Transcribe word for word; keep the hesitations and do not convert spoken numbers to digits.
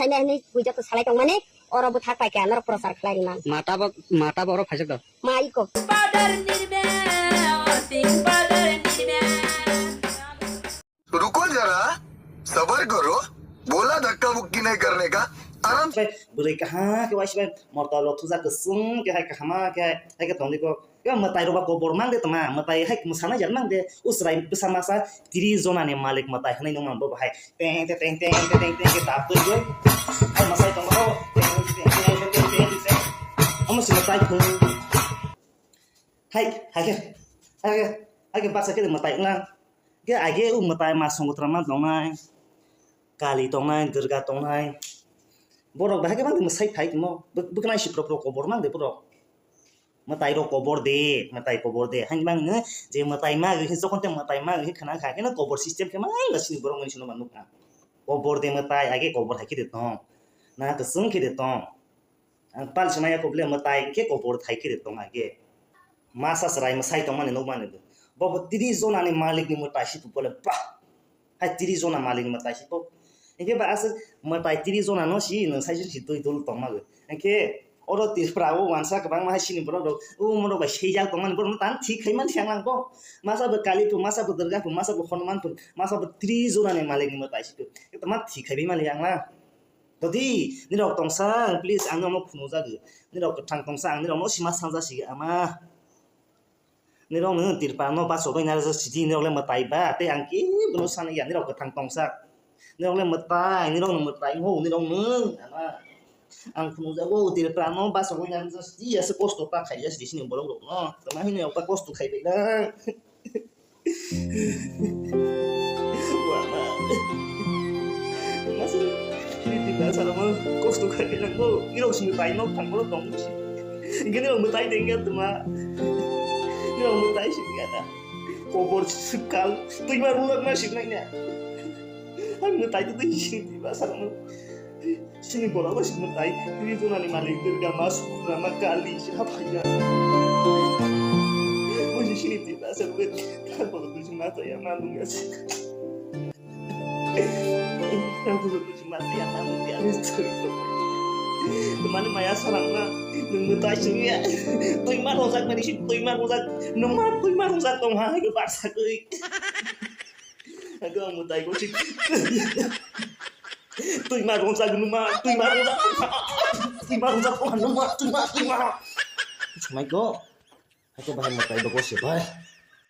Hwnwi hwnwi puijo to salai tongmani, oro bwthak pai kha norok prochar khlai rwmani. Mata bo, mata bo oro phaijak do. Ma iko. रुको जरा, सबर करो, बोला धक्का मुक्की नहीं करने का, आराम से। Bwrwi kaha khe waisa bai morta lo thuja kwchwng khe hai kahama khe hai khe tongdi ko. Khe mwtai rok ba kobor mang de tma, mwtai hai mwsana jar mang de. Usrai bwsa masa tris jona ni malik mwtai hwnwi nung mang bo hai. Teng teng teng teng teng teng teng khe dap twi goi. Hai mwsai tong ro. Teng teng teng teng teng teng teng. Omo si mwtai thung. Hai, hai khe, hai khe, hai khe baksa khe mwtai wngna. Khe age u mwtai ma songotra ma tongnai, kali tongnai, durga tongnai. Borok bahai khe bang mwsai phai tongmo. Bwknai si prok prok kobor mang de borok. Mwtai rok kobor de, mwtai kobor de. Haini bang no je mwtai ma gwi jokon te mwtai ma gwi khna kha khe no kobor system khe mang da sini borok mani sino ma nukha. Kobor de mwtai age kobor hai khe de tong. Na kwchwng khe de tong. Ang pal se maya kobole mwtai khe kobor thai khe de tong age. Masa chwrai mwsai tongmani nukmani bo. Bo bo tris jona ni malik ni mwtai si bole bah. Hai tris jona malik ni mwtai si bo. Hingke ba aswk mwtai tris jona no si nwng sai si twi dul tongma gwi. Hingke oro Tripura o wansa kwbangma hai sini borok rok o umorok bai seijak tongmani borok no tang thik khai man siang lang bo. Masa bo Kali phu, masa bo Durga phu, masa bo Hanuman phu, masa bo tris jona ni malik ni mwtai si phu. Tama thik khai bai mali ang na. Dodi, nirok tongsa, please, ang nono phunukjagwi. Nirok kwthang tongsa, ang nirokno sima sangjak sigi ama. Nirok nwng tirpal no bachogwi narwkjak sidi, nirok le mwtai ba, tei ang kebono sanwi ya, nirok kwthang tongsa. Nirok le mwtai, nirok nwng mwtai, ho, nirok nwng, ama. Ang phunukjago, tirpal no bachogwi narwkjak sidi, ase kosto ta khaijak sidi, sini borok rok no. Tama hini okta kosto khaibai na. Wama. Masa ini di dasar mo kosto khai bilang ko. Nirok sini tai nok thang mo tong si. Gini rok mutai dengya tuma. Nirok mutai sini ada. Kobor sukal. Tui ma rulak ma sini na. Ang mutai tu sini di dasar mo. Sini borok bai sini tai, tini jona ni malik Durga ma, Sudra ma, Kali si ha phaiya. Bo si sini ti ta sa bai, ta borok tu si ma ta ya ma nung ya si. Ta borok tu si ma ta ya ma nung ya ni chori to. Mani maya sarang ma, nung mutai sini ya. Tui ma rojak mani si, tui ma rojak, nung ma tui ma rojak tong ha, ha ke baksa koi. Aku ang mutai ko si. Tui ma rong sa gnu ma, tui ma rong sa, tui ma rong sa ko ma, tui ma, tui ma. Samai ko. Aku bahai mutai ko si bai.